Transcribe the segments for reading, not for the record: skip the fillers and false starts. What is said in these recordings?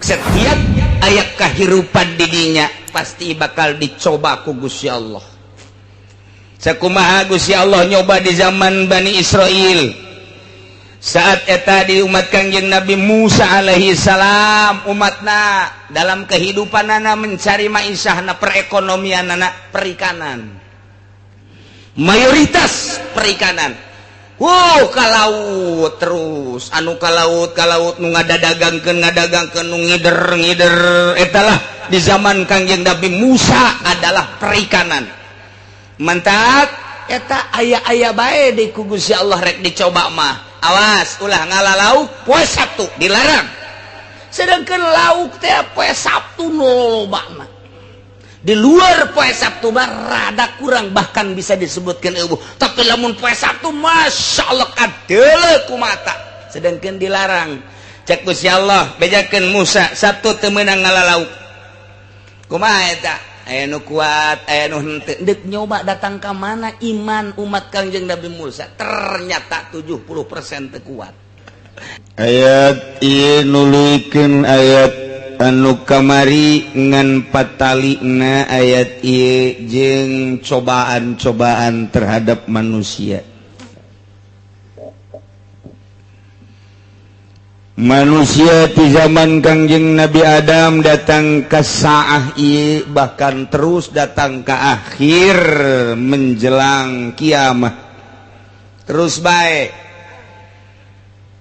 Setiap aya kahirupan didinya pasti bakal dicoba ku Gusti Allah. Sakumaha Gusti Allah nyoba di zaman Bani Israel saat eta di umat Kangjeng Nabi Musa alaihi salam, umatna dalam kehidupan anak mencari maisahna, perekonomian anak perikanan, mayoritas perikanan. Wow, ka laut terus, anu ka laut, ka laut, nu ngadadagangkeun ngadagangkeun, nu ngider ngider. Etalah di zaman Kangjeng Nabi Musa adalah perikanan. Mantap eta aya-aya bae di ku Gusti Allah rek dicoba mah, awas ulah ngala lauk poe Sabtu, dilarang. Sedangkan lauk teh poe Sabtu lobana. Di luar poe Sabtu mah rada kurang, bahkan bisa disebutkan eueuh. Tapi lamun poe Sabtu, Masya Allah, kadeuleu ku mata. Sedangkan dilarang. Cek Gusti Allah, bejakeun Musa, Sabtu teu meunang ngala lauk. Kumaha eta? Aya nu kuat, aya nu henteu. Deuk nyoba datang ka mana iman umat Kangjeng Nabi Musa, ternyata 70% teu kuat. Ayat ieu nuluykeun ayat anu kamari, ngan patalina ayat ieu jeung cobaan-cobaan terhadap manusia. Manusia di zaman Kangjeng Nabi Adam datang ke saah ieu, bahkan terus datang ke akhir menjelang kiamat, terus baik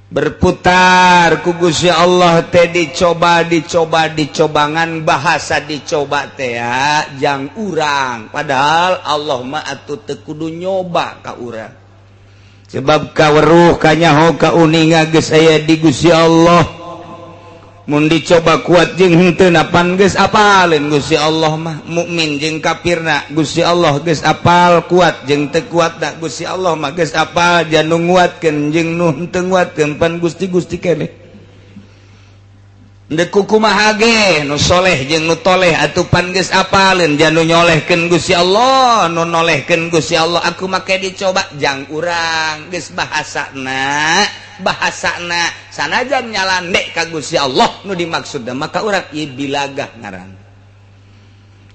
berputar ku Gusti Allah teh dicoba, dicoba, dicobangan. Bahasa dicoba teh ya jang urang, padahal Allah mah atuh teu kudu nyoba ka urang, sebab kaweruh kanyaho kauninga geus aya di Gusti Allah. Mun dicoba kuat jeung henteu, napan geus apaleun Gusti Allah mah. Mukmin jeung kafirna Gusti Allah geus apal, kuat jeung teu kuatna Gusti Allah mah geus apal, janu nguatkeun jeung nu henteu nguatkeun pan Gusti Gusti keneh. Deuk kumaha ge, nu soleh jeung nu toleh atuh pan geus apaleun, janu nyolehkeun Gusti Allah, nu nolehkeun Gusti Allah. Aku make dicoba jang urang, geus bahasana bahasana sanajan nyalandek ka Gusti Allah, nu dimaksud maka urang ieu bilagah ngaran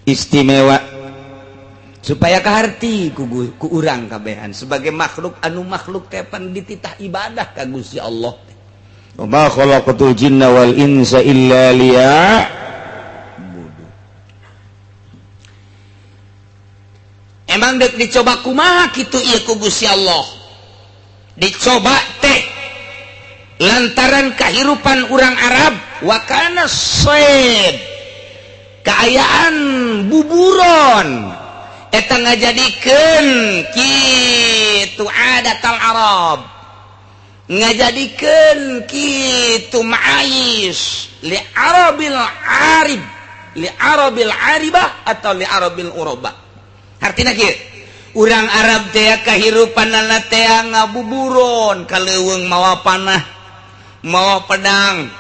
istimewa supaya kaharti ku urang kabehan sebagai makhluk, anu makhluk teh pan dititah ibadah ka Gusti Allah. Wa ma khalaqatul jinna wal insa illa liya'budun. Emang dek dicoba kumaha kitu ieu ku Gusti Allah? Dicoba teh lantaran kehidupan orang Arab wakana soeb, keayaan buburon. Eta ngajadikeun kitu adatal Arab, ngajadikeun kitu ma'ais li arabil arib, li arabil aribah atau li arabil urabah. Artinya kieu, urang Arab teh kahirupan teh ngabuburon ka leuweung, mawa panah, mawa pedang,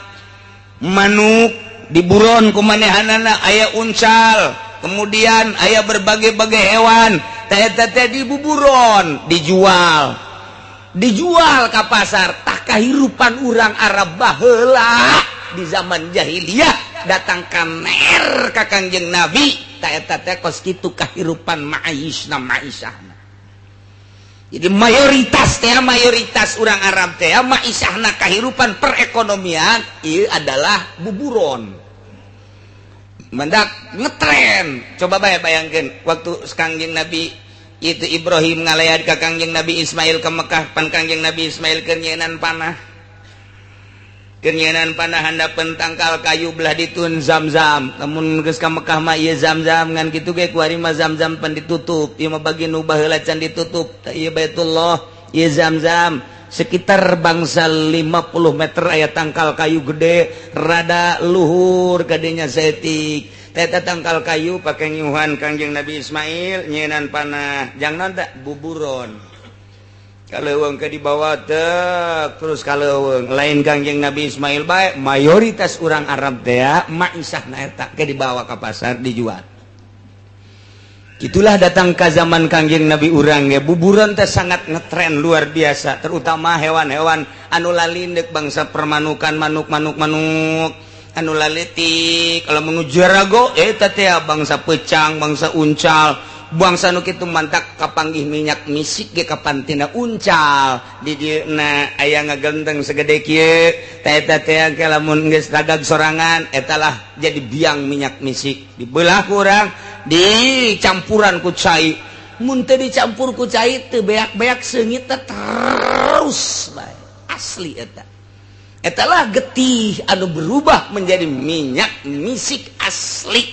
manuk diburon ku manehanana, aya uncal, kemudian aya berbagai-bagai hewan teh teh dibuburon, dijual, dijual ke pasar. Tak kahirupan urang Arab baheula di zaman jahiliyah datang ka ner ka Kangjeng Nabi, tak eta teh kos kitu kahirupan maisna, maisahna. Jadi mayoritas teh, mayoritas orang Arab teh maisahna, kahirupan perekonomian ieu adalah buburon. Mendak ngetren. Coba bae bayangkeun waktu Kangjeng Nabi itu Ibrahim ngalayat ka Kangjeng Nabi Ismail ke Mekah, pan Kangjeng Nabi Ismail keur nyienan panah, keur nyienan panah handapeun tangkal kayu belah ditun Zam-zam. Lamun geus ka Mekah mah ieu Zam-zam, ngan kitu ge kuari mah Zam-zam pan ditutup. Ieu mah bagi nu baheula can ditutup. Tah, ieu Baitullah, ieu Zam-zam. Sekitar bangsa 50 meter aya tangkal kayu gede rada luhur kadenya saeutik. Eta tangkal kayu pakai nyuhan Kangjeng Nabi Ismail nyienan panah jang naon tak buburon ka leuweung ke dibawa teh terus ka leuweung. Lain Kangjeng Nabi Ismail bae, mayoritas orang Arab teh maisahna eta ke dibawa ke pasar, dijual. Itulah datang ke zaman Kangjeng Nabi urang ya buburon teh sangat ngetren luar biasa, terutama hewan-hewan anu lalindek bangsa permanukan, manuk-manuk, manuk. Anu laletik kalau menuju rago eta teh bangsa pecang, bangsa uncal, bangsa nu kitu. Mantak kapanggih minyak misik ge kapan tina uncal di dieu aya ngagenteng segede kieu. Ta eta teh ke lamun geus ragag sorangan, eta lah jadi biang minyak misik. Dibelah kurang, dicampuran ku cai. Mun teu dicampur ku cai, teu beak-beak, seungit terus bae. Asli eta, etalah getih anu berubah menjadi minyak misik asli.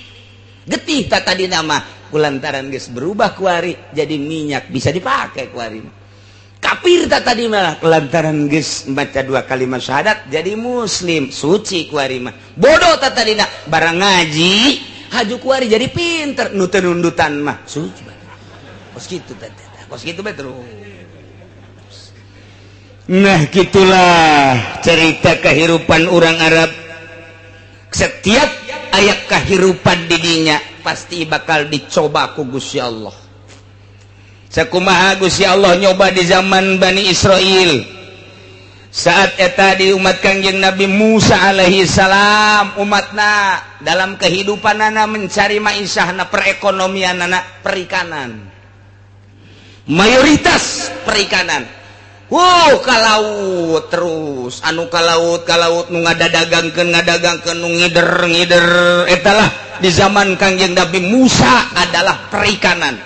Getih tak tadi nama kulantaran geus berubah kuari jadi minyak, bisa dipakai kuari. Kafir tak tadi mah, lantaran geus baca dua kalimat syahadat jadi muslim, suci kuari mah. Bodoh tak tadi, barang ngaji haju kuari jadi pinter. Nu teu nundutan mah suci kos kitu teh, kos kitu bae terus. Nah, gitulah cerita kehidupan orang Arab. Setiap aya kehidupan didinya pasti bakal dicoba ku Gusti Allah. Sakumaha Gusti Allah nyoba di zaman Bani Israel saat eta di umat Kangjeng Nabi Musa alaihi salam. Umatna dalam kehidupan anak mencari maisahna, perekonomian anak perikanan, mayoritas perikanan. Wow, ka laut terus, anu ka laut, ka laut, nu ngadadagangkeun ngadagangkeun, nu ngider ngider. Etalah di zaman Kangjeng Nabi Musa adalah perikanan.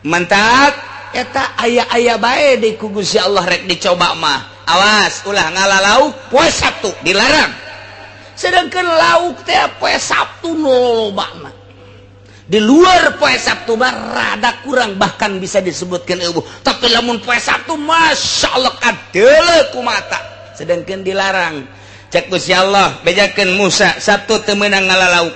Mantak eta aya-aya bae di ku Gusti Allah rek dicoba mah, awas ulah ngala lauk poe Sabtu, dilarang. Sedangkan lauk teh poe Sabtu lobana. Di luar poe Sabtu mah rada kurang, bahkan bisa disebutkan eueuh. Tapi lamun poe Sabtu, Masya Allah, kadeuleu ku mata. Sedangkan dilarang. Cek Gusti Allah, bejakeun Musa, Sabtu teu meunang ngala lauk.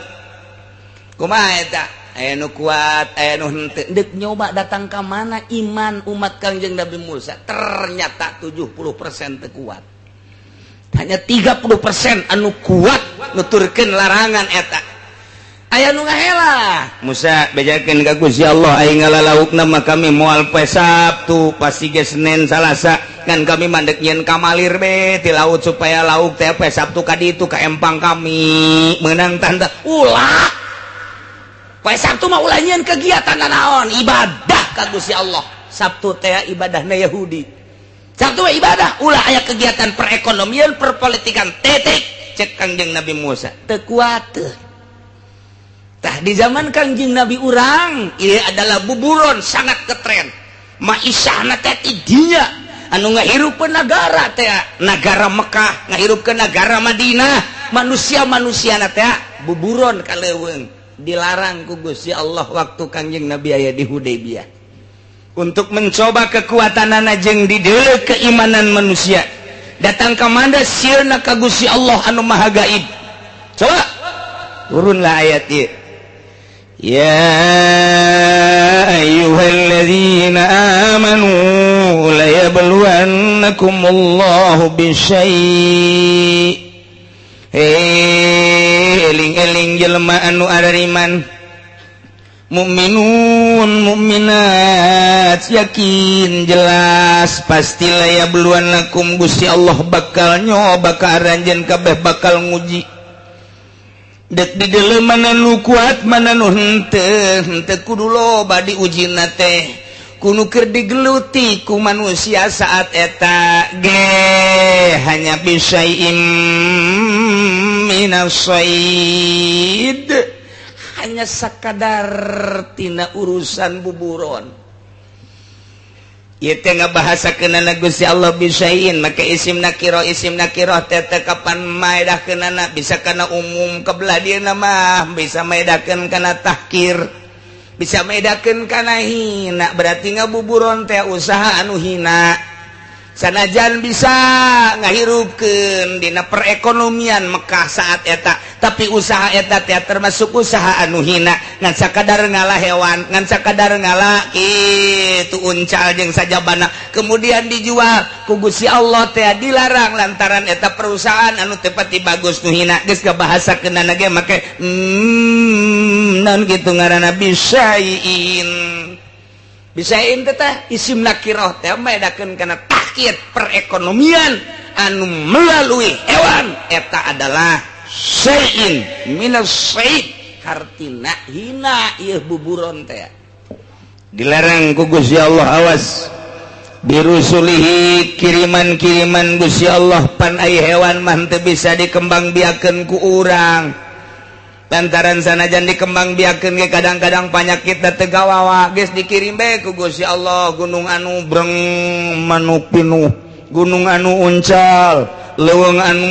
Kumaha eta? Aya nu kuat, aya nu henteu. Deuk nyoba datang ka mana iman umat Kangjeng Nabi Musa. Ternyata 70% teu kuat, hanya 30% anu kuat nuturkeun larangan eta. Aya nu ngahela, Musa bejakeun ka Gusti Allah, aing ngala laukna mah kami moal poe Sabtu, pasti ge Senin Salasa kan. Kami mandek nyieun kamalir be ti laut supaya lauk teh poe Sabtu ka ditu ka empang kami. Meunang tanda ulah poe Sabtu mah, ulah nyieun kegiatan naon, ibadah ka Gusti Allah. Sabtu teh ibadahna Yahudi. Sabtu mah ibadah, ulah aya kegiatan perekonomian, perpolitikan, titik. Cek Kangjeng Nabi Musa, teu kuat. Tah, di zaman Kangjeng Nabi urang ini adalah buburon sangat ketren. Maisahna teh dinya anu ngahirupkeun negara teh, negara Mekah, ngahirupkeun negara Madinah, manusia-manusia teh buburon ka leuweung. Dilarang ku Gusti Allah waktu Kangjeng Nabi aya di Hudaybiyah untuk mencoba kekuatan jeung dideuleu keimanan manusia. Datang ka mana sieuna ka Gusti Allah anu Maha Gaib. Coba turunlah ayat ieu: يا أيها الذين آمنوا ليبلونكم الله بشيء. Hei, eling-eling jelema anu arariman, mukminun mukminat, yakin jelas pasti layabluwannakum, Gusti Allah bakal nyoba ka aranjeun kabeh, bakal nguji. Dek dideuleu mana nu kuat, mana nu henteu. Henteu kudu loba diujina teh, kudu keur digeluti ku manusia saat eta ge hanya bisyai'im minas said, hanya sakadar tina urusan buburon. Ieu teh ngabahasakeunana Gusti Allah bisyai'in make isim nakiro. Isim nakiro teh teh kapan maedahkeunana bisa kana umum, kebelah dieu mah bisa maedahkeun kana tahkir, bisa maedahkeun kana hina. Berarti ngabuburon teh usaha anu hina, sanajan bisa ngahirupkeun dina perekonomian Mekah saat eta, tapi usaha eta teh termasuk usaha anu hina, ngan sakadar ngala hewan, ngan sakadar ngala kitu uncal jeung sajabana, kemudian dijual. Ku Gusti Allah teh dilarang lantaran eta perusahaan anu teu pati bagus, nu hina. Geus kabahasakeunana ge make naon kitu ngaranna, bisyai'in. Bisyai'in teh isim nakiroh teh maedakeun kana tahkir, perekonomian anu melalui hewan eta adalah Syai'in minas sayd, hartina hina ieu buburon teh Dilarang ku Gusti Allah, awas. Birusulihi, kiriman-kiriman Gusti Allah. Pan ai hewan mah teu bisa dikembangbiakeun ku urang, lantaran sanajan dikembangbiakeun ge kadang-kadang panyakit teu gawawa. Geus dikirim bae ku Gusti Allah, gunung anu breng manuk pinuh, gunung anu uncal, leuweung anu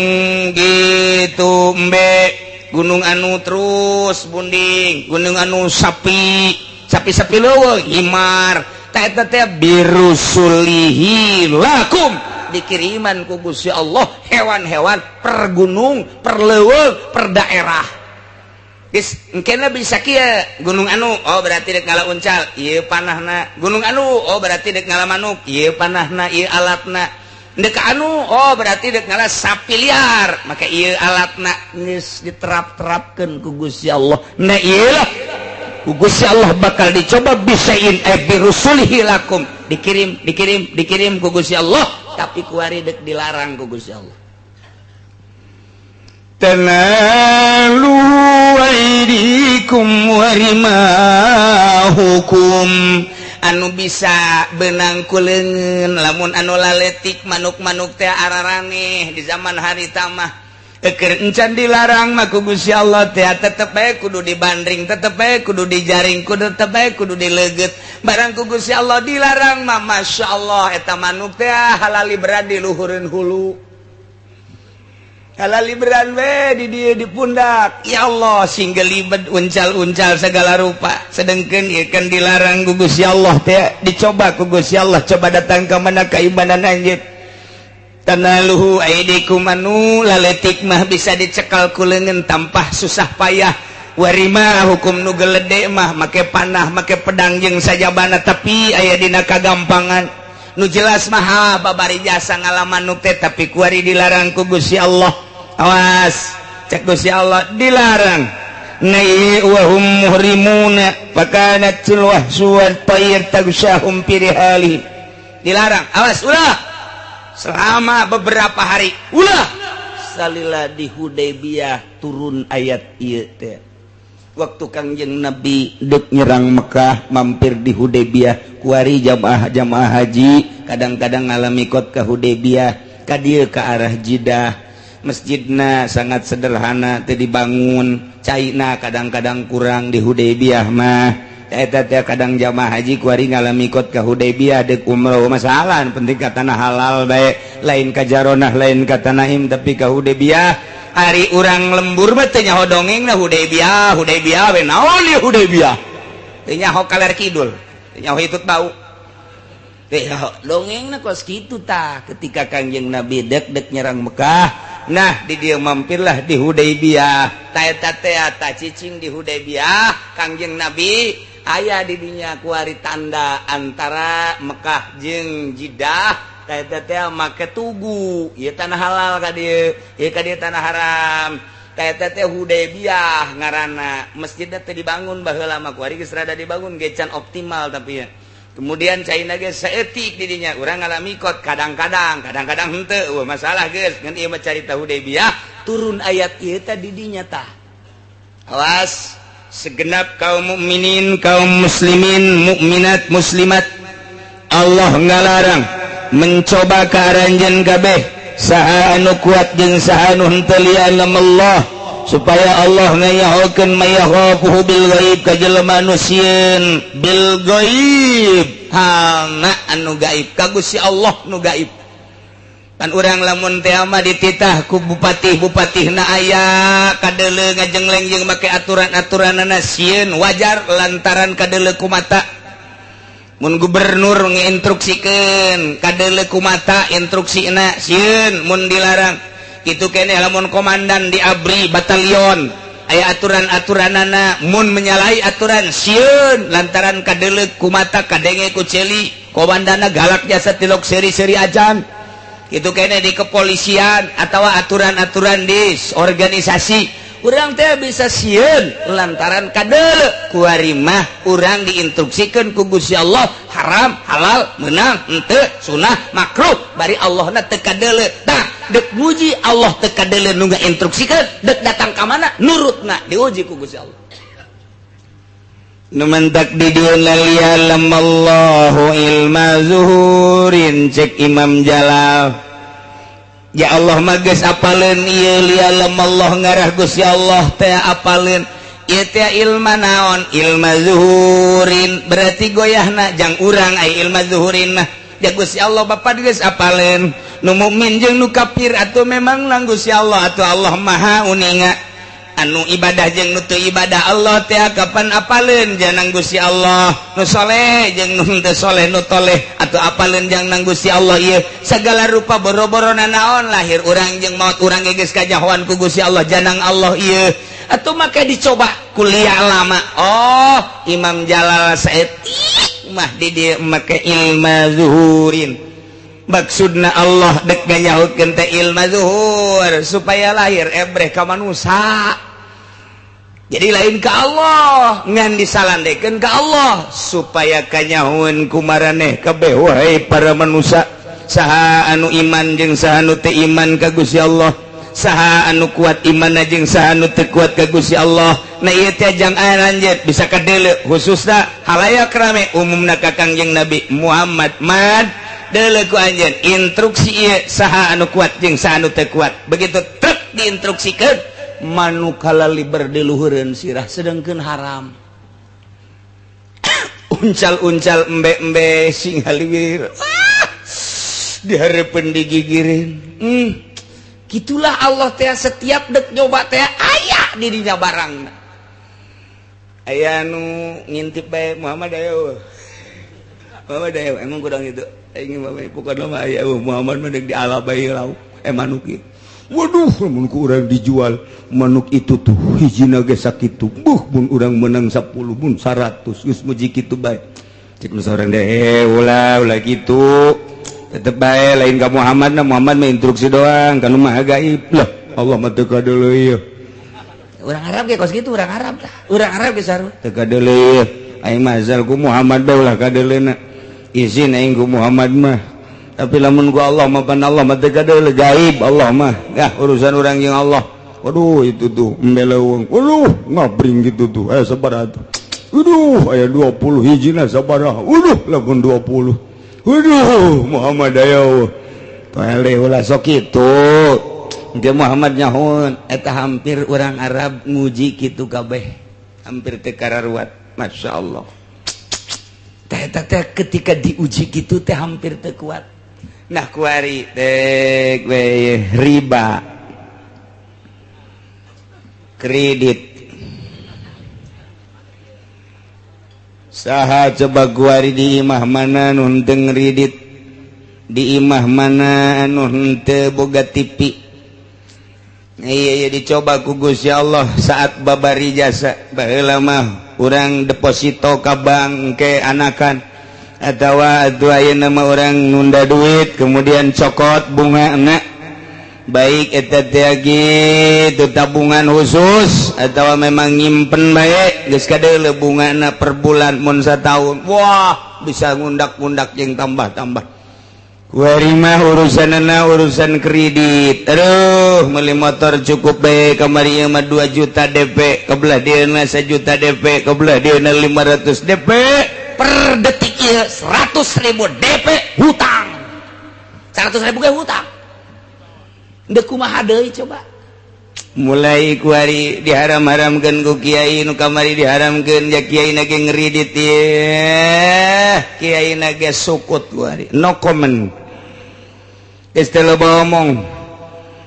gitu embe, gunung anu terus bunding, gunung anu sapi, sapi-sapi leuweung himar. Teh birusulihi lakum, dikiriman ku Gusti Allah hewan-hewan per gunung, per leuweung, per daerah. Geus engkena bisa kieu, gunung anu, oh berarti dek ngala uncal, ieu panahna. Gunung anu, oh berarti dek ngala manuk, ieu panahna, ieu alatna. Dek anu, oh berarti dek ngala sapi liar, maka ieu alatna. Geus diterap-terapkeun ku Gusti Allah. Nah, ieu lah Gusti Allah bakal dicoba bisyai'in, eh, birusulihi lakum, dikirim, dikirim, dikirim ku Gusti Allah, tapi kuari dek dilarang ku Gusti Allah. Tanalu aydikum warimahukum, anu bisa benang ku leungeun. Lamun anu laletik manuk-manuk teh araraneh di zaman harita mah. Eker encan dilarang mah ku Gusti Allah teh tetep bae kudu dibandring, tetep bae kudu dijaring, kudu tetep bae kudu dileget. Barang ku Gusti Allah dilarang mah, Masya Allah, eta manuk teh halali berat di luhureun hulu, halali beran we di dieu di pundak. Ya Allah, sing gelibet, uncal-uncal segala rupa. Sedengkeun ieu kan dilarang ku Gusti Allah teh, dicoba ku Gusti Allah. Coba datang ke mana keimanan anjeun. Tanaluhu aidikum, anu laletik mah bisa dicekal ku leungeun tanpa susah payah. Warima hukum, nu gelede mah make panah, make pedang jeung sajabana, tapi aya dina kagampangan. Nu jelas mah babari jasa ngalaman nu teh, tapi kuari dilarang ku Gusti Allah. Awas, cek Gusti Allah dilarang. Nai wa hum muhrimuna fakanatil wahsu wat tayr tagsyahum fi rihali. Dilarang, awas, ulah selama beberapa hari, ulah. Salila di Hudaybiyah turun ayat ieu teh, waktu Kangjeng Nabi dek nyerang Mekah mampir di Hudaybiyah. Kuari jamaah jamaah haji kadang-kadang ngalami kot ke Hudaybiyah, ka dieu ke arah Jidah. Masjidna sangat sederhana, teu dibangun, caina kadang-kadang kurang di Hudaybiyah mah. Eta teh kadang jamaah haji kuari ngalami kot ke Hudaybiyah dek umroh, masalah penting ka tanah halal bae, lain ka Jaronah, lain ka Tanaim, tapi ka Hudaybiyah. Ari urang lembur mah teu nyaho dongeng na Hudaybiyah. Hudaybiyah we naon ieu Hudaybiyah? Teu nyaho kaler kidul, teu nyaho hitut bau, teu nyaho dongengna kos kitu tah. Ketika Kangjeng Nabi dek dek nyerang Mekah, nah di dieu mampirlah di Hudaybiyah. Ta eta teh ta cicing di Hudaybiyah Kangjeng Nabi, aya di dinya kuari tanda antara Mekah jeung Jidah. Ta eta teh make tugu, ieu tanah halal ka dieu, ieu ka dieu tanah haram. Ta eta teh Hudaybiyah ngaranna. Masjidna teh dibangun baheula mah, kuari geus rada dibangun ge can optimal, tapi ya kemudian caina ge saeutik di dinya. Urang ngalami kot kadang-kadang, kadang-kadang henteu. Eueuh masalah geus ngan ieu mah carita Hudaybiyah. Turun ayat ieu teh di dinya tah. Awas segenap kaum mukminin, kaum muslimin, mukminat, muslimat, Allah ngalarang mencoba ka aranjeun kabeh, saha anu kuat jeung saha anu henteu. Allah, supaya Allah ngayahokeun may yakhafuhu bil ghaib, ka jelema anu sieun bil ghaib, halna anu gaib, ka Gusti Allah nu gaib. Kan urang lamun teh mah dititah ku bupati, bupatihna aya kadeuleu ngajengleng jeung make aturan-aturanana, sieun wajar lantaran kadeuleu ku mata. Mun gubernur nginstruksikeun kadeuleu ku mata instruksina, sieun mun dilarang. Kitu keneh lamun komandan di ABRI batalion aya aturan-aturanana, mun menyalahi aturan sieun lantaran kadeuleu ku mata, kadenge ku ceuli, komandana galak jasa tilok seri-seri ajan. Itu kene di kepolisian atau aturan-aturan di organisasi. Urang teh bisa sieun lantaran kadeuleu. Kuari mah urang diinstruksikeun ku Gusti Allah haram halal, menang henteu, sunah makruh, bari Allahna teu kadeuleu. Tah, dek muji Allah teu kadeuleu nu ngainstruksikeun, dek datang ka mana nurutna diuji ku Gusti Allah. Nu mentak di dieu liya'lamallahu ilma zuhurin, cek Imam Jalal. Ya Allah mah geus apaleun ieu. Liya'lamallah, ngarah Gusti Allah teh apaleun ieu teh ilma naon? Ilma zuhurin. Berarti goyahna jang urang ai ilma zuhurin mah. Ya Gusti Allah Bapak geus apaleun nu mukmin jeung nu kafir. Atuh memang lang Gusti Allah atuh, Allah Maha uninga anu ibadah jeung nu teu ibadah. Allah teh kapan apaleun janang Gusti Allah, nu soleh jeung nu teu soleh, nu toleh atau apaleun jangan Gusti Allah. Ieu segala rupa boro-boro naon, lahir urang jeung maut urang ge geus kajahoan ku Gusti Allah, janang Allah ieu. Atau maka dicoba kuliah lama. Oh, Imam Jalal saeutik mah di dieu make ilma zuhurin. Maksudna Allah dek nganyahutkeun teh ilma zuhur supaya lahir ebreh ka manusia. Jadi lain ke Allah, ngan disalandekeun ka Allah supaya kanyahoeun ku maraneh kabeh, wahai para manusia, saha anu iman jeung saha anu teu iman ka Gusti Allah, saha anu kuat iman jeung saha anu teu kuat ka Gusti Allah. Nah, ieu teh jang lanjut bisa kadeuleu, khususna halayak rame, umumna ka Kangjeng Nabi Muhammad. Mad deuleu ku anjeun instruksi ieu, saha anu kuat jeung saha anu teu kuat. Begitu truk diinstruksikeun, manuk kalaliber di luhureun sirah, sedangkeun haram. Uncal-uncal, embe-embe sing haliwir, ah, dihareupeun digigirin. Gitulah Allah teh, setiap dek nyoba teh aya di dinya barang. Aya nu ngintip bae, "Muhammad ayo, Muhammad ayo." Emang kurang itu aing mah, pokokna mah aya Muhammad mah dek diala bae lauk eh manuk ieu. Waduh, mun ku urang dijual manuk itu tuh hijina ge sakitu, buh, mun urang menang 10, mun 100, geus muji kitu bae. Cek nu saurang deh, eh, ulah ulah kitu, tetep bae lain ka Muhammad. Na Muhammad mah instruksi doang, kan mah gaib lah, Allah mah teu kadeuleu ieu. Urang Arab ge kos kitu, urang Arab tah, urang Arab ge sarua. Teu kadeuleu ieu. Aing mah asal ku Muhammad bae ulah kadeuleuna, izin aing ku Muhammad mah. Tapi lamun ku Allah mah pan Allah mah teu kadeuleu, gaib Allah mah ya, urusan urang jeung Allah. Waduh, itu tuh embe leuweung, waduh, ngabring gitu tuh, eh, sabaraha tuh? Waduh, aya 20 hijina sabaraha? Waduh, lamun 20, waduh, Muhammad ayo toele, ulah sok kitu. Engke Muhammad nyahoeun eta. Hampir urang Arab nguji kitu kabeh, hampir teu kararuat. Masya Allah teh, eta teh ketika diuji kitu teh hampir teu kuat. Nah, kuari teh we riba kredit. Saha coba kuari di imah mana nu henteu ngredit? Di imah mana anu henteu boga TV? Iya, dicoba ku Gusti Allah saat babari jasa. Baheula mah urang deposito ka bank ke anakan atawa atuh ayeuna mah urang nunda duit kemudian cokot bunga enak, baik eta teh gitu tabungan khusus atau memang nyimpen baik, geus kadeuleu bungana per bulan. Mun satahun, wah, bisa ngundak-ngundak jeung tambah-tambah. Kuari mah urusanana urusan kredit. Aduh, beli motor cukup bae kamari ieu mah 2 juta DP, kebelah dieuna 1 juta DP, kebelah dieuna 500 DP. Per detik ieu 100.000 DP hutang, 100.000 ge hutang. Dek kumaha deui coba? Mulai kuari diharam-haramkeun ku kiai nu kamari, diharamkeun ya, kiai na ge ngeridit ye, kiai na ge sukut kuari, no comment. Geus teu loba omong.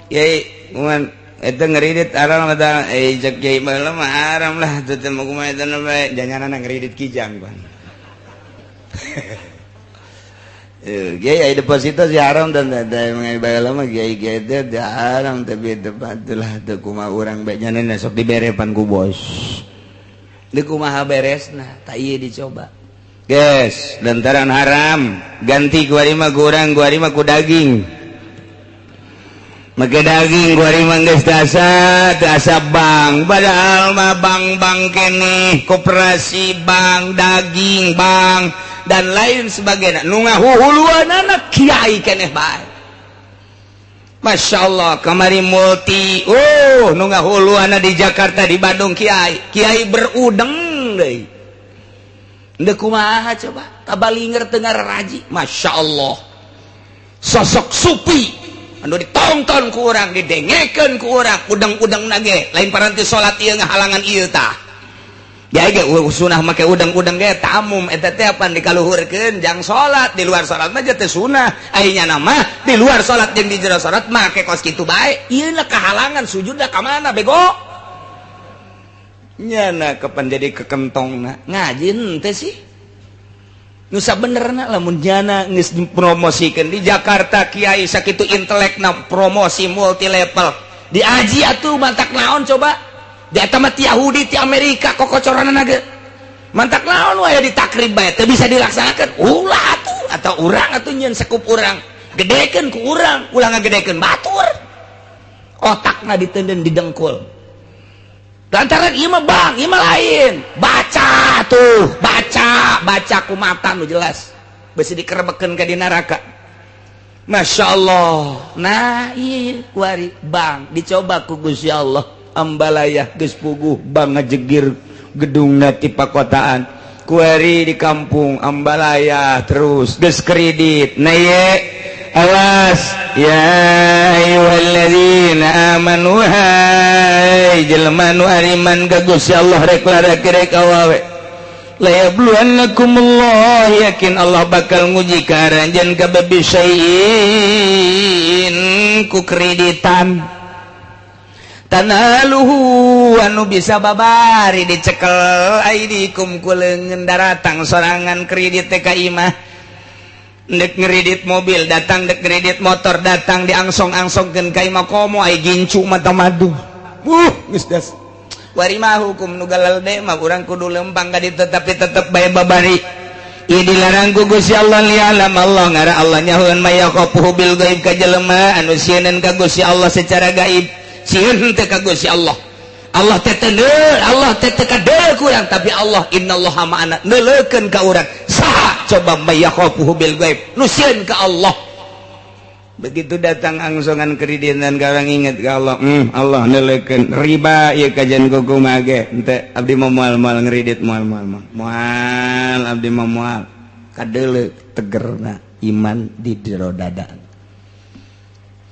Kiai mun eta ngeridit haram eta, eh, cek kiai baheula mah haram lah teu teh mah, kumaha eta bae janganana ngeridit kijang pan. Eh, kiai deposito sih haram dan baheula mah kiai kiai teh haram, tapi tempat lah teu kumaha urang bae nyanana sok diberepan ku bos. Deuk kumaha beresna? Tak ieu dicoba. Guys, lantaran haram ganti kuari mah kurang, kuari mah ku daging. Make daging kuari mah geus asa teu asa bank, padahal mah bank-bank keneh, koperasi bank, daging bank, dan lain sebagainya. Nu ngahuhuluanana kiai keneh bae. Masya Allah, kamari multi, oh, nu ngahuluanna di Jakarta, di Bandung kiai, kiai berudeng deui. Ndek kumaha coba? Tabalinger teu ngaraji. Masya Allah. Sosok supi anu ditonton ku urang, didengekeun ku urang, udang-udang nage lain paranti salat ieu ngahalangan ieu tah. Ya ge sunah make udang-udang ge tamum eta teh apan dikaluhurkeun jang salat. Di luar salat mah teh sunah. Aya nama di luar salat jeung di jero salat make kos kitu bae. Ieu lah kahalangan sujudna ka mana, bego? Nyana kapan jadi kekentongna ngaji henteu sih? Nusa benerna lamun jana geus dipromosikeun di Jakarta, kiai sakitu intelekna promosi multi level diaji atuh, mantak naon coba? Di eta mah ti Yahudi, ti Amerika kokocoranna ge. Mantak naon wae ditakrib bae teu bisa dilaksanakeun? Ulah atuh, atau urang atuh nyeun sekup urang, gedekeun ku urang, ulah ngagedekeun batur. Otakna ditenden, didengkul lantaran ieu mah bang, ieu mah lain. Baca tuh, baca, baca ku mata nu jelas, besi dikerebekeun ka di neraka. Masya Allah. Nah, iya kuari bang dicoba ku Gusti Allah. Ambalaya geus puguh bang ngajegir gedungna ti pakotaan. Kuari di kampung Ambalaya terus geus kredit. Nah ye, awas ya ayyuhalladzina amanu, hai jelema nu ariman ka Gusti Allah, rek lalaki rek awewe, la yabluwannakumullah, yakin Allah bakal nguji ka aranjeun kabeh, bisyai'in ku kreditan, tanaluhu anu bisa babari dicekel, aidikum ku leungeun. Daratang sorangan kredit teh ka imah, dek ngeredit mobil datang, dek kredit motor datang, diangsong-angsongkeun ka imah komo ai gincu mata madu. Geus das. Wari mah hukum nu galelde mah urang kudu lempang ka ditu, tapi tetep bae babari. Ieu dilarang ku Gusti Allah. Lialam Allah, ngara Allah nyahoeun, may yakhafuhu bil gaib, ka jelema anu sieun ka Gusti Allah secara gaib. Sieun teh ka Gusti Allah. Allah teh teu, Allah teh teu kadeuleu ku urang, tapi Allah innallaha ma'ana, neuleukeun ka urang. Saha coba may yakhafuhu bil gaib, nu sieun ka Allah? Begitu datang angsongan kreditan, orang inget ke Allah, Allah neuleukeun. Riba ieu kajian kumaha ge henteu, abdi mah moal, moal ngredit, moal, moal, moal, moal, abdi mah moal. Kadeuleu tegerna iman di jero dada.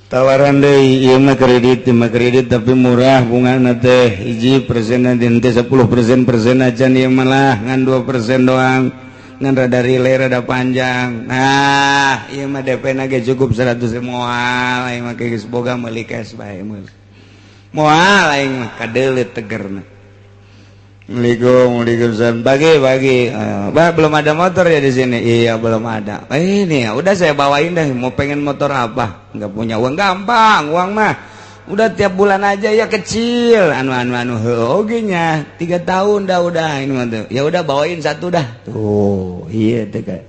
Tawaran deui, ieu mah kredit, ieu mah kredit tapi murah bungana teh, 1% nanti 10% persen aja. Ieu malah ngan 2% doang, ngan rada relay, rada panjang. Nah, ieu mah DP na ge cukup 100. Moal aing mah, geus boga, meuli cash bae. Moal aing mah. Kadeuleu tegerna. Assalamualaikum. Waalaikumsalam. Pagi pagi. Bah, belum ada motor ya di sini? Iya, belum ada. Eh, ini ya udah saya bawain deh. Mau pengen motor apa? Nggak punya uang? Gampang, uang mah. Udah tiap bulan aja ya, kecil. Anu anu anu oke nya. 3 tahun dah, udah ini mah tuh. Ya udah, bawain satu dah. Tuh, iya tuh kan.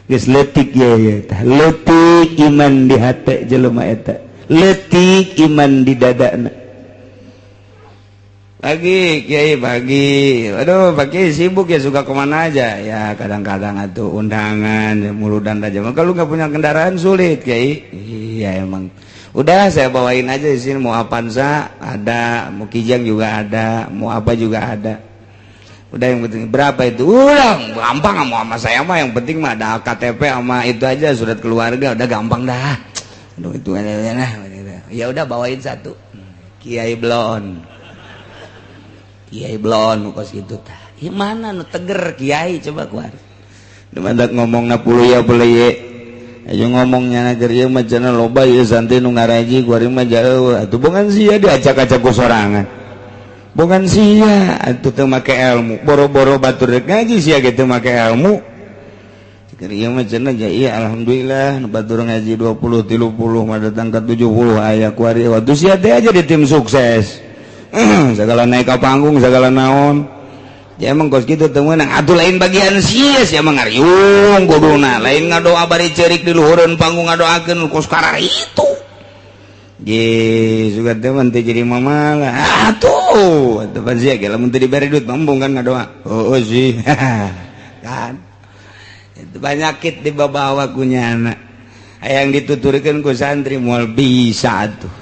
Geus leutik ya ya tah. Leutik iman di hati jelema eta. Leutik iman di dadana. Pagi, Kiai, pagi. Aduh, pagi sibuk ya, suka kemana aja? Ya kadang-kadang atau undangan, ya, muludan aja. Kalau nggak punya kendaraan sulit, Kiai. Iya emang. Udah saya bawain aja di sini, mau Avanza ada, mau Kijang juga ada, mau apa juga ada. Udah, yang penting berapa itu? Udah gampang, mau sama saya mah yang penting mah ada KTP sama itu aja, surat keluarga, udah gampang dah. Aduh, itu nah, ya udah bawain satu. Kiai Blon. Kiai Blon kos gitu tah. Ieu mana nu teger kiai coba keluar. Mantak ngomong na puluh ya boleh ye. Ayo ngomongnya na ieu mah cenah loba ieu santri nu ngaraji, kuari mah jauh. Atuh bukan sia diacak-acak ku sorangan. Bukan sia atuh teu make ilmu. Boro-boro batur rek ngaji, sia ge teu make ilmu. Keur ieu mah cenah ja iya alhamdulillah nu batur ngaji 20 30 mah datang ke 70 aya kuari. Waktu sia teh aja di tim sukses. Segala naik ke panggung, segala naon ya emang kos gitu teu meunang atuh. Lain bagian sia, sia mah ngariung kuduna, lain ngadoa bari ceurik di luhureun panggung, ngadoakeun kos karar itu. Ge sugan teh mah teu jadi mamalah. Atuh, atuh pan sia ge lamun teu dibere duit mah embung kan ngadoa. Oh, oh sih. Kan. Itu banyakit dibawa ku nyana. Hayang dituturkeun ku santri moal bisa atuh.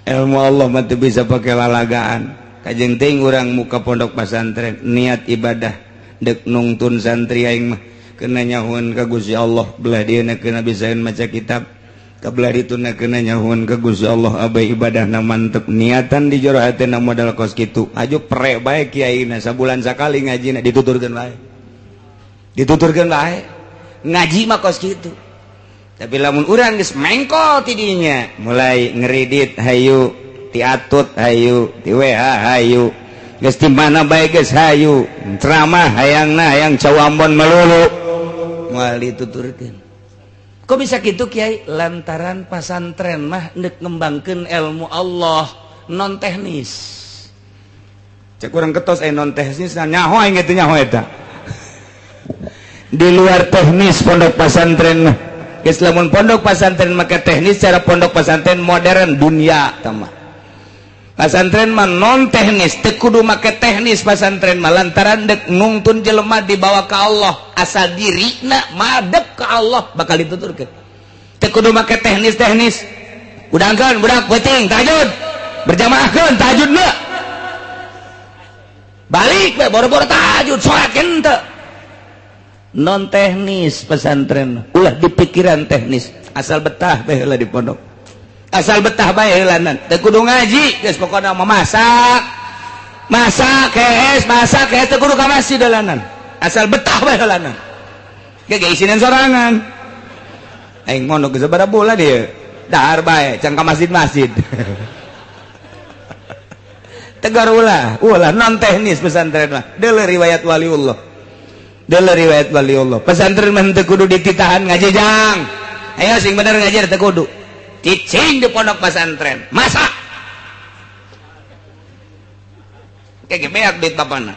Ilmu Allah mah teu bisa pake lalagaan. Kajeng teuing urang muka pondok pesantren niat ibadah dek nungtun santri aing mah kena nyahuan ka Gusti Allah belah dieuna kena bisaeun maca kitab kabelah dituna kena nyahuan ka Gusti Allah abai ibadahna mantep niatan di jero hatena modal kos kitu aju pre bae kiaina sabulan sakali ngajina dituturkeun bae dituturkeun bae ngaji mah kos kitu. Tapi lamun urang geus mengkol ti dinya mulai ngeridit hayu ti atut hayu ti WH hayu geus di mana bae geus hayu ceramah hayangna hayang cawambon melulu moal dituturkeun. Kok bisa gitu Kiai? Lantaran pasantren mah ndek ngembangkeun ilmu Allah non teknis. Cek urang ketos non teknis nyaho aing teh nyaho eta. Di luar teknis pondok pesantren mah. Geus lamun pondok pesantren maka teknis cara pondok pesantren modern dunia tah mah. Pasantren mah non teknis, teu kudu make teknis pasantren mah lantaran dek nungtun jelema dibawa ke Allah, asal dirina madep ke Allah bakal dituturkeun. Teu kudu make teknis-teknis. Udangkeun budak peuting tahajud. Berjamaahkeun tahajudna. Balik we boro-boro tahajud salat henteu. Non teknis pesantren, ulah dipikiran teknis, asal betah bae heula di pondok. Asal betah bae heulanan teu kudu ngaji geus pokona mah masak masak kees masak kees teu kudu ka masjid heulanan asal betah bae heulanan ge ge isinan sorangan aing mondok geus sabaraha bulan ieu dahar bae can ka masjid-masjid tegar ulah ulah non teknis pesantren mah deuleu riwayat waliullah deuleu riwayat waliullah pesantren mah teu kudu dititahan ngaji jang ayo sing bener ngaji teu kudu cicing di pondok pesantren masak kayak beak duit bapana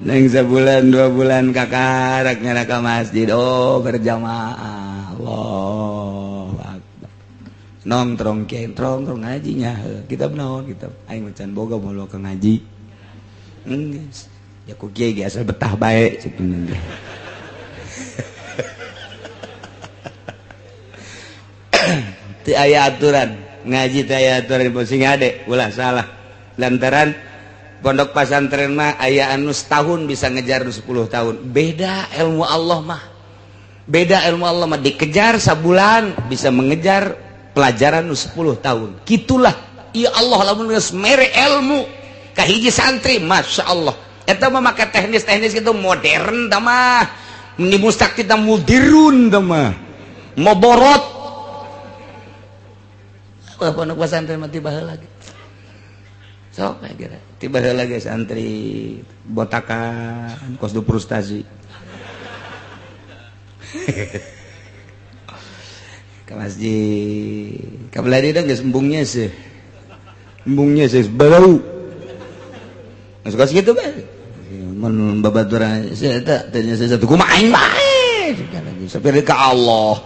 neng sebulan 2 bulan kakarak nyana ka masjid oh berjamaah Allahu akbar nongtrong kiai nongtrong ngajinya kitab naon kitab aing macan boga moal ka ngaji geus ya ku kiai ge asal betah bae cek teu aya aturan ngaji teu aya aturan sing ade ulah salah lantaran pondok pesantren mah aya anu setahun bisa ngejar nu 10 tahun beda ilmu Allah mah beda ilmu Allah mah dikejar sabulan bisa mengejar pelajaran nu 10 tahun gitulah ya Allah lamun geus mere ilmu ka hiji santri Masya Allah eta mah make teknis-teknis gitu modern tah mah ni mustak kita mudirun tah mah moborot wah pondok pesantren mah tiba heula ge sok kira tiba heula ge santri botakan kos du frustasi ka masjid ka belah dieu geus embungnya sih bau geus kos kitu bae mun babaturan sia eta teh nya satu kumaha aing bae sampai ka Allah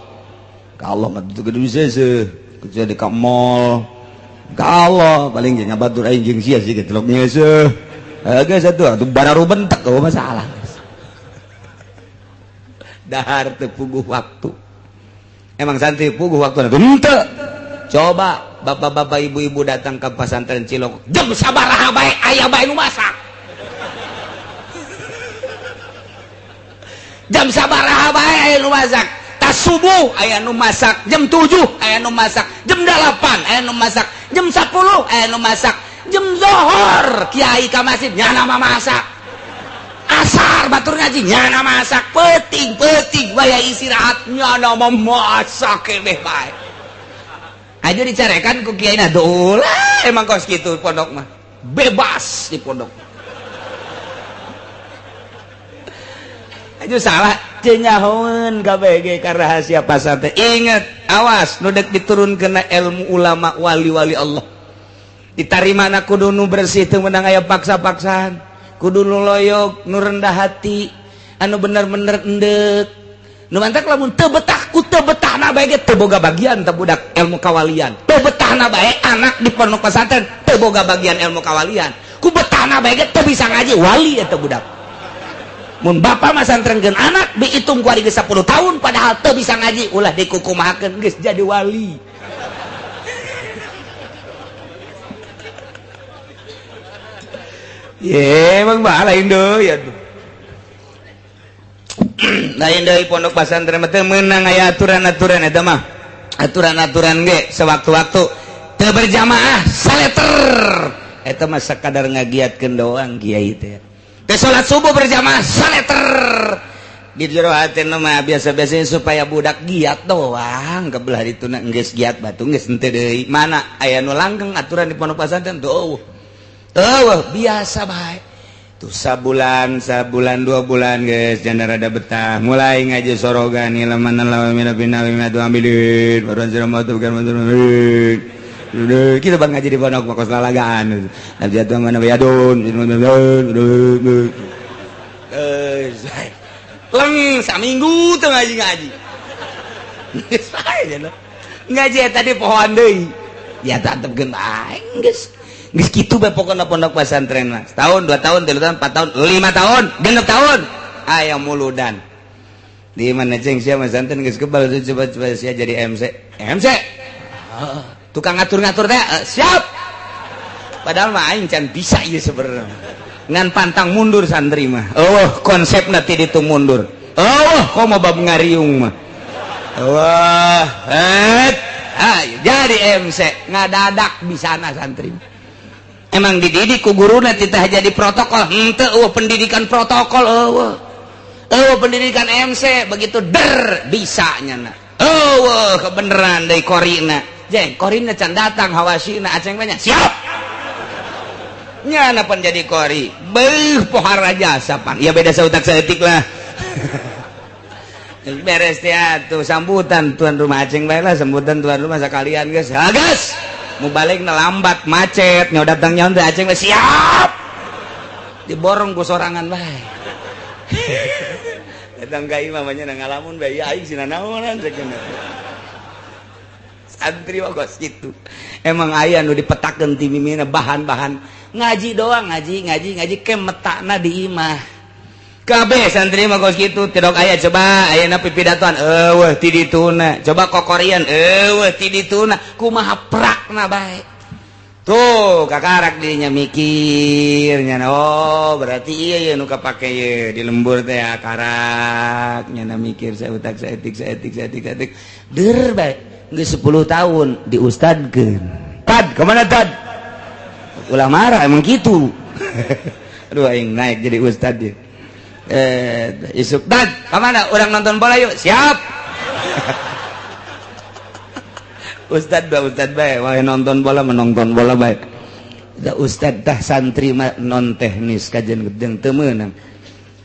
mah teu kudu bisa seuh kecuali ka mall ka Allah paling jeung ngabatur aing jeung sia sih getelok nyeuseuh geus atuh atuh bararu bentek eueuh masalah dahar teu puguh waktu emang santri puguh waktu henteu coba bapak-bapak ibu-ibu datang ke pesantren Cilok jam sabaraha bae aya bae nu masak jam sabaraha bae aya nu masak subuh aya nu masak jam 7 aya nu masak jam 8 aya nu masak jam 10 aya nu masak jam zohor kiai ka masjid nyana mah masak asar batur ngaji nyana masak peuting-peuting waya istirahat nyana mah masak keneh bae aja dicarekan ku kiai na ulah emang kos kitu pondok mah bebas di pondok aja salah cenyahoeun KBG ka rahasia pasantren. Ingat, awas nu dek diturunkeun ilmu ulama wali-wali Allah. Ditarimana kudu nu bersih teu meunang aya paksa-paksaan. Kudu nu loyog, nu rendah hati, anu bener-bener endek. Nu mantak lamun teu betah ku teu betahna bae ge teu boga bagian teh budak ilmu kawalian. Teu betahna bae anak di pondok pesantren teu boga bagian ilmu kawalian. Ku betahna bae ge teu bisa ngaji wali eta budak. Mun bapak masantrenkeun anak dihitung ku ari geus 10 tahun padahal teu bisa ngaji ulah dikukumahakeun geus jadi wali. Ye emang bah lain deui atuh. Lain deui pondok pesantren mah teu meunang aya aturan-aturan eta mah. Aturan-aturan ge sewaktu-waktu teu berjamaah saleter. Eta mah sakadar ngagiatkeun doang kiai teh. Teu salat subuh berjamaah saleter. Di jero hatena mah biasa-biasanya supaya budak giat doang kebelah dituna geus giat batu geus henteu deui. Mana aya nu langgeng aturan di pondok pesantren tuh. Eueuh biasa bae. Tuh sabulan, sabulan 2 bulan guys, jangan rada betah. Mulai ngaji sorogan ilaman lawan mina bina mina tu ambilin. Baruan ceramah tu bukan macam kita bang ngaji di pondok makos lalagaan. Nabi jatuh mana bayadun. Leng saminggu tuh ngaji-ngaji. Ngaji tadi pohon deui. Ya tetep bae geus. Geus kitu bae pokona pondok pesantren mah. Setahun, 2 tahun, 3 tahun, 4 tahun, 5 tahun, 6 tahun aya muludan. Di mana ceng sia masantren geus kebal coba-coba sia jadi MC. MC. Tukang ngatur-ngatur teh siap. Padahal mah aing can bisa ieu sebenarnya. Ngan pantang mundur santri mah. Eueuh konsepna ti ditu mundur. Eueuh komo bab ngariung mah. Wah, jadi MC ngadadak bisana santri. Emang dididik ku guruna titah jadi protokol henteu eueuh pendidikan protokol eueuh. Eueuh pendidikan MC begitu der bisa nyana. Eueuh kebeneran deui korina. Jeng korina can datang hawasina aceng banyak siap. Nyana pan jadi kori. Beuh pohara jasa pan. Ya beda sautak saeutik lah. Beres teh atuh sambutan tuan rumah aceng bae lah sambutan tuan rumah sakalian geus. Ha geus. Mau balik na lambat macet nyawa datang nyawa teh aceng siap diborong ku sorangan bae. Datang ka imah mah nya ngalamun bae aing sina naonan sakeuna. Santri mah kos kitu. Emang aya nu dipetakeun ti mimina bahan-bahan ngaji doang ngaji ngaji ngaji ke metakna di imah. Kabeh santri mah kos kitu tidak aya coba ayeuna pipidatoan eueuh ti dituna coba kokorian eueuh ti dituna kumaha prakna bae tuh kakarak dirinya mikir nya oh berarti iya ya nu kapake ye di lembur teh karak nya mikir sautak saeutik saeutik saeutik saeutik der bae geus 10 tahun diustadkeun tad kemana tad ulah marah emang kitu. Aduh aing naik jadi ustad dia. Isuk dad kemana orang nonton bola yuk siap. Ustad ba ustad bae wae nonton bola menonton bola bae da ustad tah santri mah non teknis kajian gedeng teu meunang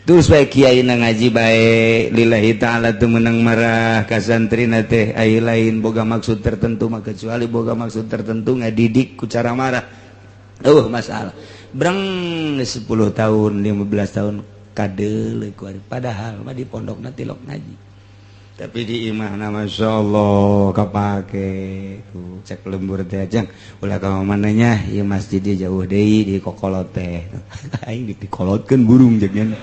terus bae kiai na ngaji bae lillahi taala teu meunang marah ka santrina teh ai lain boga maksud tertentu mah kecuali boga maksud tertentu ngadidik ku cara marah eueuh masalah breng 10 tahun 15 tahun kadeuleu ku ari padahal mah di pondokna tilok ngaji tapi di imahna masyaallah kapake tuh cek lembur teh jang ulah ka mananya ieu masjid di jauh deui di kokolot teh aing dikolotkeun burung jeung nya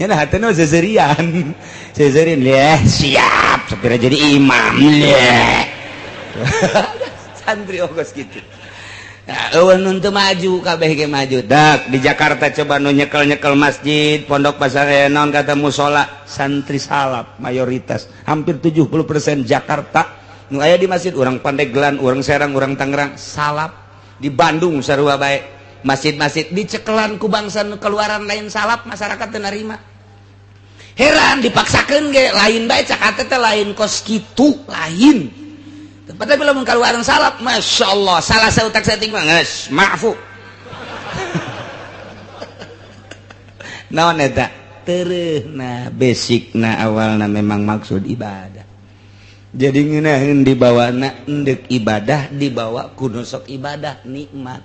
nya hatena seserian seserian leh siap sapira jadi imam leh santri ogos kitu. Nah, eueuh nu teu maju kabeh ge maju. Dak di Jakarta coba nu nyekel-nyekel masjid, pondok pasar naon kata musola, santri salaf mayoritas, hampir 70% Jakarta nu aya di masjid urang Pandeglang, urang Serang, urang Tangerang, salaf. Di Bandung sarua bae. Masjid-masjid dicekelan ku bangsa nu keluaran lain salaf, masyarakat teu narima. Heran dipaksakeun ge lain bae cak teh lain kos kitu, lain. Tempatnya bila mengkeluaran salaf, masya Allah, salah sautak saeutik mah geus maafu. Naon eta? Tereuhna basicna awalna memang maksud ibadah. Jadi ngeunaheun dibawana endek ibadah dibawa ku nu sok ibadah nikmat.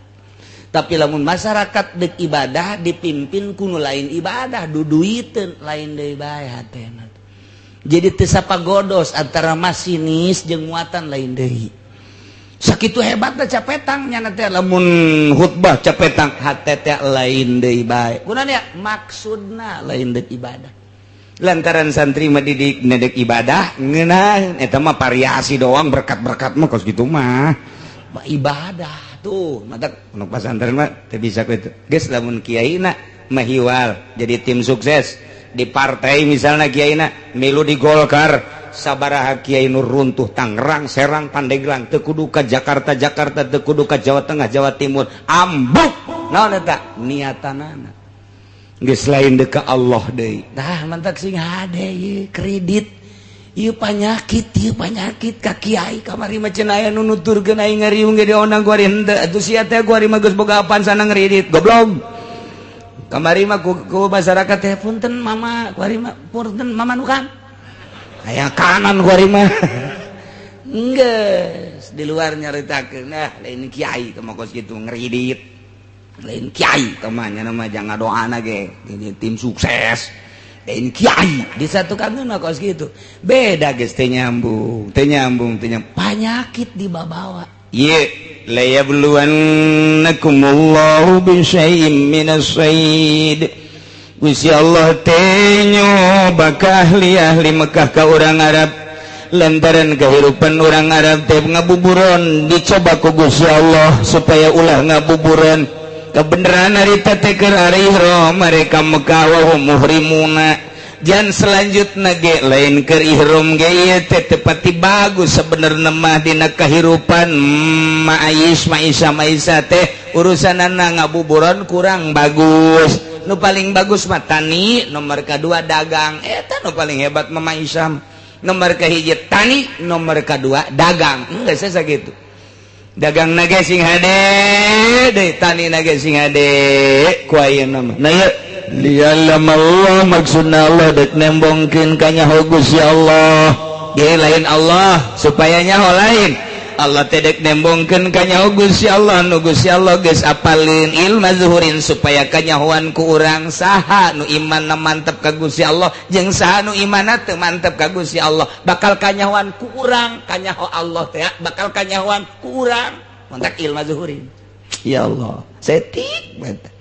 Tapi lamun masyarakat dek ibadah dipimpin ku nu lain ibadah duduiteun lain deui bae hatena. Jadi teu sapagodos antara masinis jeung muatan lain deui. Sakitu hebatna capetang nyana teh, lamun khutbah capetang hate teh lain deui bae. Kunaon ya? Maksudna lain deui ibadah. Lantaran santri mah didik nedek ibadah ngeunah, eta mah variasi doang, berkat-berkat mah kos kitu mah. Ibadah tuh mata nu pasantren mah teu bisa kitu. Geus, lamun kiaina mahiwal jadi tim sukses di partai, misalnya kiaina milu di Golkar, sabaraha kiai nu runtuh Tangerang, Serang, Pandeglang, teu kudu ka Jakarta Jakarta, teu kudu ka Jawa Tengah, Jawa Timur, ambuk. Naon eta niatanana? Geus lain deuk ka Allah deui. Tah, mantak sing hade ieu kredit, ieu panyakit, ieu panyakit ka kiai. Kamari mah cenah aya nu nuturkeun aing ngariung ge diondang ku ari henteu atuh sia teh. Ku ari mah geus boga apaan sana ngredit, goblok. Kamari mah ku masyarakat teh, "Punten Mama," ku ari mah, "Punten Mama nu kan aya kanan." Ku ari mah geus di luar nyaritakeun, nah, lain kiai teh kos kitu ngredit, lain kiai temannya nama jangan doana ge jadi tim sukses, lain kiai disatukan mah kos gitu. Beda geus, teu nyambung, teu nyambung, teu nyambung, panyakit dibawa. Ye layabluwannakumullahu bisyai'im minas sayd. Gusti Allah teh nyoba ka ahli-ahli Mekah, ka urang Arab, lantaran kehidupan orang Arab teh ngabuburon. Dicoba ku Gusti Allah supaya ulah ngabuburon. Kebenaran harita teh keur ihram mereka Mekah, wa hum muhrimuna. Jan selanjutna ge lain keur ihram ge ieu teh tepati bagus sebenarnya mah dina kehidupan ma'ais ma'isa ma'isa teh urusanana ngabuburon kurang bagus. Nu paling bagus mah tani, nomor kedua dagang. Eta nu paling hebat mah ma'isa. Nomor kahiji tani, nomor kedua dagang. Enggak saya gitu, dagang naga sing hade deui, tani naga sing hade ku ayeuna mah. Nah, ieu liya'lam Allah, maksudna Allah dek nembongkeun kanyaho Gusti Allah. Ge lain Allah supaya nyaho, lain Allah teh dek nembongkeun kanyaho Gusti Allah nu Gusti Allah geus apalin ilma zuhurin, supaya kanyahoan ku urang saha nu imanna mantep ka Gusti Allah jeung saha nu imanna teu mantep ka Gusti Allah. Bakal kanyahoan ku urang kanyaho Allah teh, bakal kanyahoan ku urang mantak ilma zuhurin. Ya Allah, setik banget.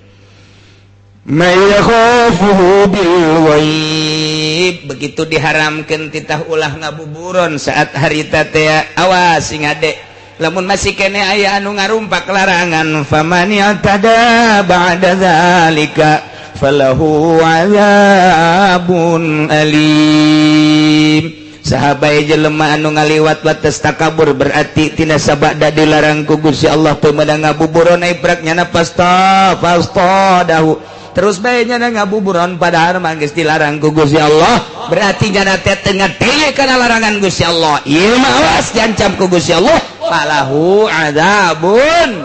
May yakhafuhu bil ghaib. Begitu diharamkan titah ulah ngabuburon saat harita teh, awas sing ade lamun masih kene aya anu ngarumpak larangan, faman i'tada ba'da zalika falahu azabun alim. Sahabat, jelema anu ngaliwat batas takabur, berarti tina sabada dilarang ku Gusti Allah teu meunang ngabuburon, iprak nyana pasta dahu terus bae nyana ngabuburon, padahal mah geus dilarang ku Gusti Allah, berarti nyana teh teu ngadenge kana larangan Gusti Allah. Ieu mah awas, diancam ku Gusti Allah, falahu adzabun.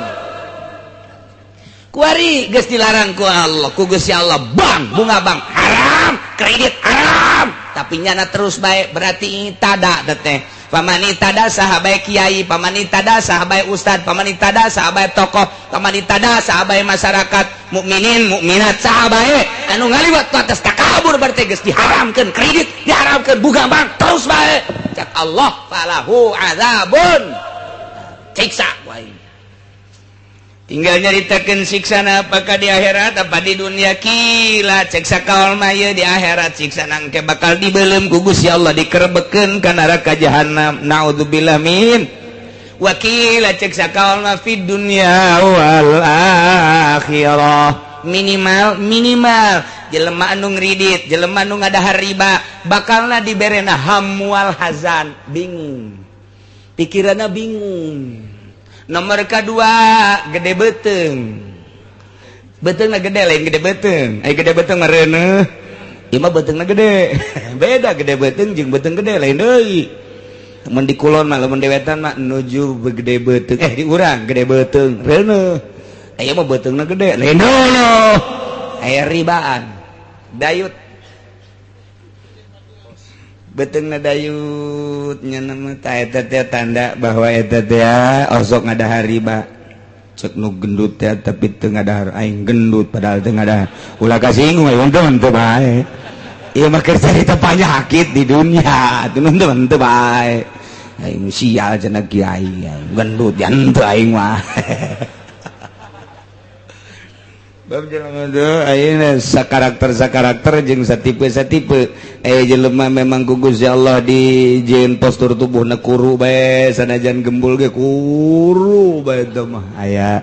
Kuari geus dilarang ku Allah, ku Gusti Allah, bang bunga bank haram, kredit haram, tapi nyana terus bae, berarti tada teh. Faman i'tada, saha bae kiai, faman i'tada, saha bae ustad, faman i'tada, saha bae tokoh, faman i'tada, saha bae masyarakat mukminin mukminat, saha bae anu ngaliwat atas takabur, berarti geus diharamkeun kredit, diharamkeun bunga bank, terus bae, cak Allah falahu azabun, siksa wae. Tinggal nyaritakan siksana apakah di akhirat apa di dunia. Qila, cek sakaol mah di akhirat siksa nangke bakal dibelem ku Gusti Allah, dikerebekeun ka neraka jahanam, naudzubillah min. Wa qila, cek sakaol mah fid dunya wal akhirah. Minimal minimal jelema anu ngridit, jelema anu ngadahar riba, bakalna diberena hamwal hazan, bingung pikiranna, bingung. Nomor kedua gede beteng, beteng gede, lain gede beteng. Ay, gede beteng marene ieu mah betengna gede, beda. Gede beteng jeung beteng gede lain deui. Mun di kulon mah, lamun di wetan mah nuju gede beteng, eh, di urang gede beteng reuneuh, aya mah betengna gede, lain deui. Aya ribaan dayut, beteng dayut nya eta teh tanda bahwa eta teh osok ngadahar riba. Cek nu gendut teh tapi teu ngadahar, aing gendut padahal teu ngadahar. Ulah kasinggung, aing teu bae. Ieu mah keur carita penyakit di dunia, teman-teman, teu bae. Aing sial cenah kiai, gendut jan teu aing mah. Bab jelema teh ayeuna sakarakter sakarakter jeung satipe satipe. Jelema memang ku Gusti Allah dijieun postur tubuhna kuru bae, sanajan gembul ge kuru bae teh mah aya.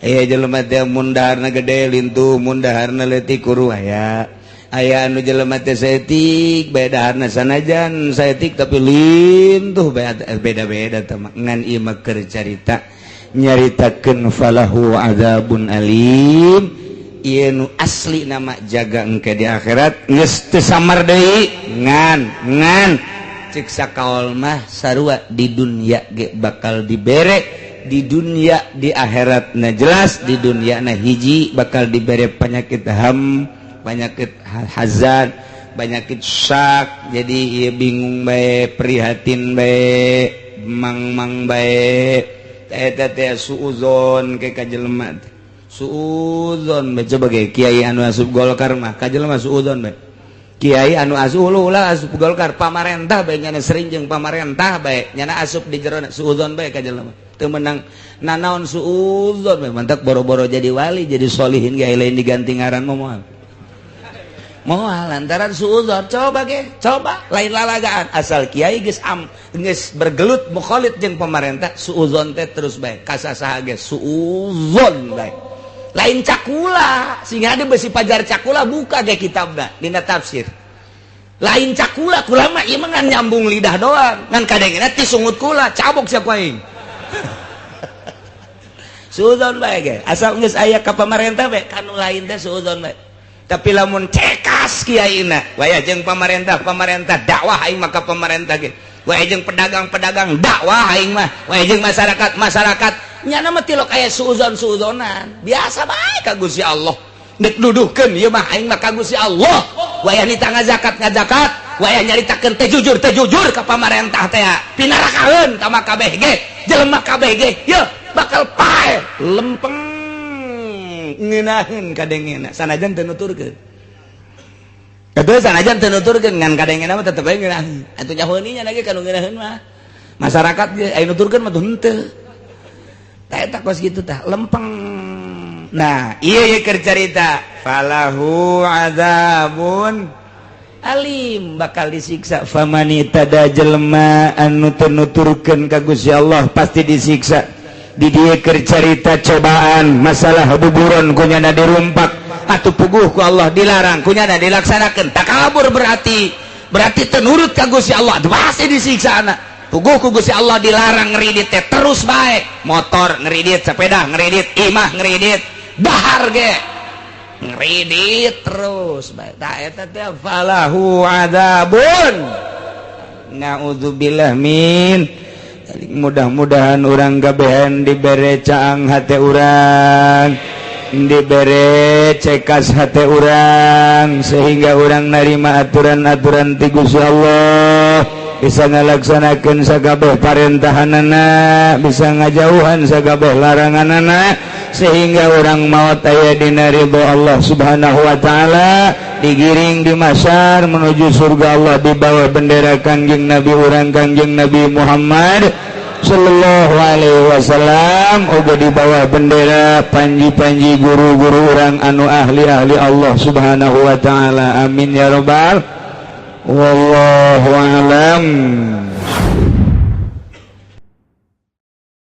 Jelema teh mun daharna gede lintuh, mun daharna leutik kuru aya. Aya anu jelema teh saeutik bae daharna, sanajan saeutik tapi lintuh bae, beda-beda teh mah. Ngan ieu mah keur carita nyaritakeun falahu adzabun alim. Ieu nu asli nama jaga engke di akhirat geus teu samar deui, ngan ngan cek sakaol mah sarua di dunia ge bakal dibere di dunia, di akhirat na jelas. Di dunia na hiji bakal dibere penyakit ham, penyakit hazan, penyakit syak. Jadi ieu bingung bae, prihatin bae, mang-mang bae. Eta teh suuzon ke ka jelema teh, suuzon bae. Coba ge kiai anu asup Golkar mah ka jelema suuzon bae. Kiai anu asup ulah asup Golkar, pamarentah bae, nyana sering jeung pamarentah bae, nyana asup di jero, suuzon bae ka jelema, teu meunang nanaon, suuzon bae. Mantak boro-boro jadi wali, jadi solihin ge lain diganti ngaran mah moal moal lantaran suuzon. Coba ge, coba lain lalagaan, asal kiai geus am geus bergelut mukhalid jeung pamarentah, suuzon teh terus bae ka sasaha ge suuzon bae. Lain cakula sehingga ada besi pajar cakula, buka ge kitabna dina tafsir. Lain cakula, kula mah ieu mah ngan nyambung lidah doang, ngan kadengena ti sungut kula cabok sia ku aing. Suuzon bae ge asal geus aya ka pamarentah bae, kanu lain teh suuzon bae. Tapi lamun cekas kiaina waya jeung pamarentah pamarentah, dakwah aing mah ka pamarentah ge, waya jeung pedagang-pedagang, dakwah aing mah, waya jeung masyarakat masyarakat, nyana mah tilok aya suuzon suuzonan biasa bae ka Gusti Allah. Nek duduhkeun ieu mah aing mah ka Gusti Allah. Waya nita ngazakat ngazakat, waya nyaritakeun teh jujur teh jujur ka pamarentah teh, pinarakaeun ka mah kabeh ge, jelema kabeh ge yeuh bakal paeh lempeng ngeunaheun kadengena sanajan teu nuturkeun. Atuh sanajan teu nuturkeun, ngan kadengena mah tetep bae ngeunaheun. Atuh nyahoeun nya lagi kanu ngeunaheun mah masyarakat ge, aya nuturkeun mah tuh henteu. Tah eta kos kitu tah lempeng. Nah, ieu ye keur carita falahu adzabun alim, bakal disiksa. Famani tada jelema anu teu nuturkeun ka Gusti Allah pasti disiksa. Di dieu keur carita cobaan masalah buburon, kunyana dirumpak atuh puguh ku Allah dilarang, kunyana dilaksanakeun, takabur, berarti berarti teu nurut ka Gusti Allah, atuh pasti disiksa anak. Puguh ku Gusti Allah dilarang ngeridit teh terus bae, motor ngeridit, sepeda ngeridit, imah ngeridit, dahar ge ngeridit terus bae. Tah eta teh falahu adzabun, naudzubillah min. Mudah-mudahan urang kabehan dibere caang hate urang, dibere cekas hate urang, sehingga urang narima aturan-aturan ti Gusti Allah, bisa ngalaksanakeun sakabeh parentahanana, bisa ngajauhan sakabeh laranganana, sehingga urang maut aya dina ridho Allah Subhanahu wa taala, digiring di mahsyar menuju surga Allah di bawah bendera Kangjeng Nabi urang, Kangjeng Nabi Muhammad Sallallahu Alaihi Wasallam, uga di bawah bendera panji-panji guru-guru urang anu ahli-ahli Allah Subhanahu wa taala. Amin ya robbal. Wallahu alam.